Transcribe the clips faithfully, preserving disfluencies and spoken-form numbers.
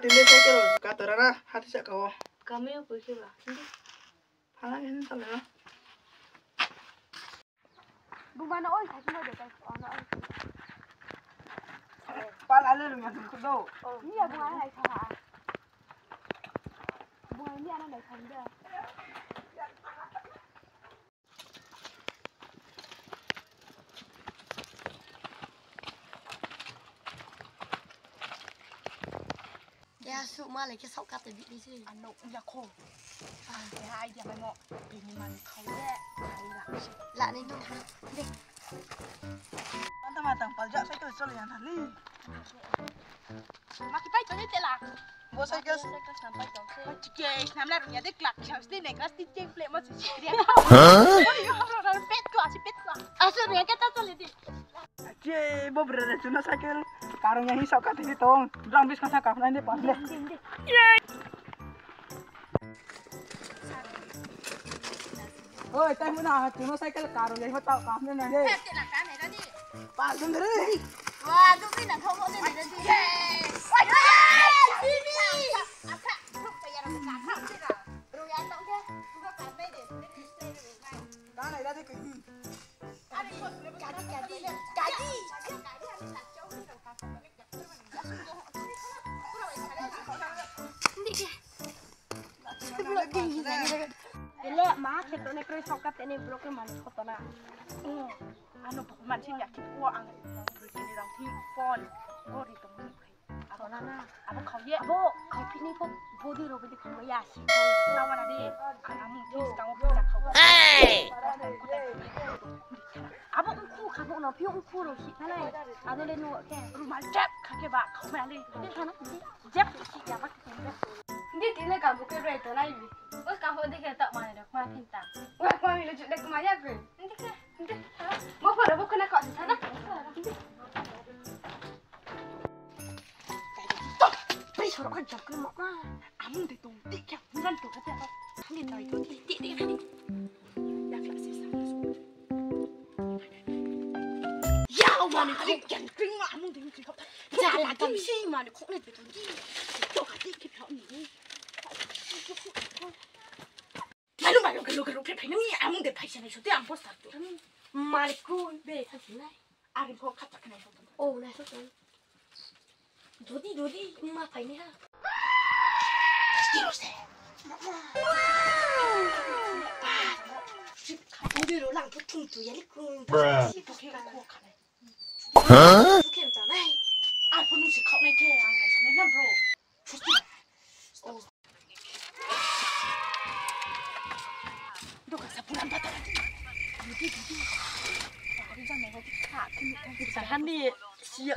Ini cycle katora na, hati saka o. Kami o pui khe ba. Phala khe ni tole na. Buma no oi, thaki no de, tai, o no oi. Pala le rung ya, thung kudo. Ni ya buma ai, ai, thang ha. Buma ni ano nai thang de. Ya, su ma le khe saoh kate bi ni se. Ano ya kho. Ah, ya idea mai mo. Bini man khau ye. Ai la se. La ni no. De. Anta ma tang pal ja cycle chole ya na li. Ma ki pai to ni te la. Bo cycle. Cycle snam pai to se. Chike snam la rung ya de klak sa sli ne klas ti cheng ple mo se sikri. Hah? Bo ni yo ro ro pet ko asi pet ko. Asu rung ya ke ta chole di. Che, bo brother, chuna cycle karung ya hi saoh kate hi tong. Drang bis kasa kap nai ne pa le. Oi, tai muna, chuna cycle karung ya hi tau kap nai ne. Pa dun re. Wa, dun ni na thong ne ne. Yes. Yes. Asa, rung ya tau ke. Rung ya tau ke. Ka nai da de ke. Ile ma khe to ne kroi saoh kate ne bro ke man kho to na. Ano bo man sin ya ki ko ang. Ni rang thi phone. Gori to. Abo khau ye. Abo khau phi ni pho body ro body khau ya si. Tawa na de. Ang amung thing skang wo pisa khau. Hey! Abo ungkhu kha bo no phi ungkhu ro si thanai. Ado le no khe. Rumal jep kha khe ba khau ma le. Ede thana. Jep si ya ba khe. Hindi tine ka bu ke re to nai bi. Bos ka ho de khe ta ma ne ma phin ta. Wa ma mi lo ju de ma ya ke. Hindi khe. Hindi. Bo pho ro bo khna ka si thana. Pai sorok kha jam khe ma ma. Amung de tong, de khe, buran tong kha te. Ni nai tong, de, de, de, de. Ya kla se sa. Ya, mani khok jam kring ma, amung de kring khok. Ja la dam si mani khok ne de tong di. To ka de khe phao ni. Malu malu khe lo khe lo khe phai nang ni amung de phai se nai so te ang poster tu. Mani khuk de phai se nai. Ari pho kha ta khe nai so. O nai so. Jodi, jodi, ma phai ni ha. Kiro se. Jodi ro lang pho thung tu ya ni kung. Bruh. Jodi pho khe ko kha nai. Huh? Khe ta nai. Ar pho nung se khau nai khe ang nai sa nai na bro. Doka sa puran bata lagi. Didi, didi. Ari jang nai ko. Sa hani siya, siya.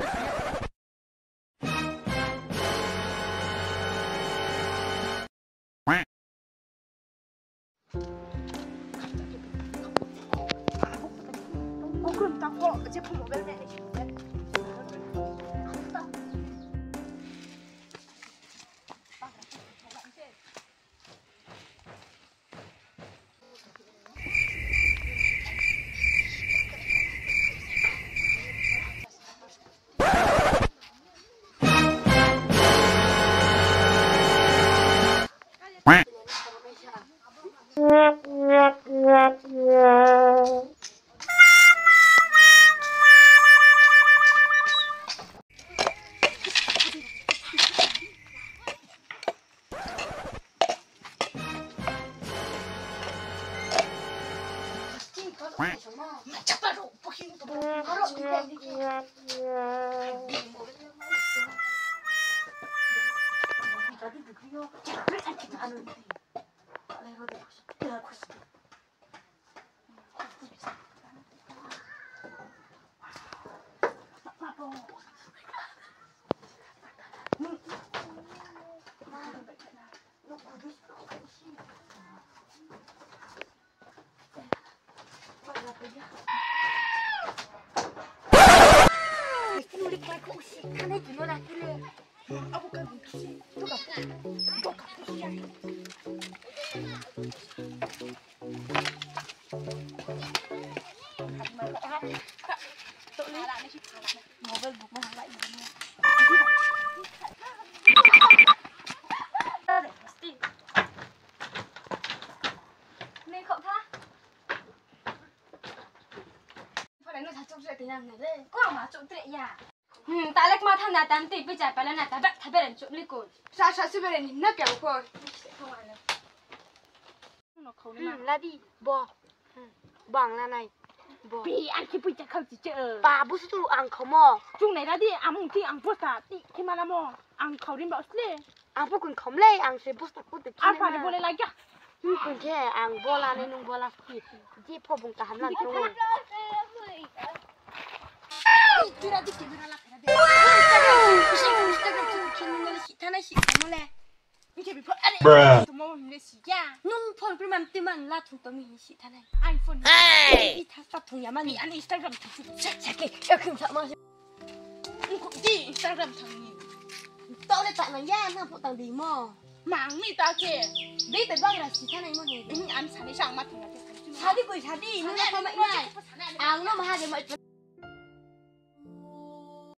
Mobile buk ma halai. Ko ama chouh tre ya. Hmm, ta le kma tha na, tam tui poicha pala na, ta bek tha beren chouh ni ko. Sa sa se beren ni na kya ko. Hmm, ladi, bo. Hmm, bang la nai. Bo. Pi, ang khe poicha khau chi che. Ba, busu tu ang khau mo. Chung nai ladi, amung ti ang posta, ti khe mana mo. Ang khau rin ba sle. Ang pho kun khom le, ang se bus tak pun te. Ang pha ni bo le lagya. Hmm, kun khe, ang bo la nai nung bo la ski. Je pho bung kaham lang tong. Tura di camera la kha de. Instagram, Instagram, Instagram, Instagram, si thanai si mo le. Nung khe bi pho, are, Bruh. Tumo le si ya. Nung phone pri mam ti man la thu to mi si thanai. iPhone. Hey! Bi tha sa thung ya mani. Ani Instagram thu. Sa, sa ke, ya khim sa ma. Nung kho di Instagram thang ni. Tao le ta nang ya, na pho tang di mo. Mang ni ta khe. Dei te bang ra si thanai mo ni. Ini an sa ni sa ma thang ya te sa. Sa di koi sa di, nung na pha mai nai. Ang no ma ha de mai.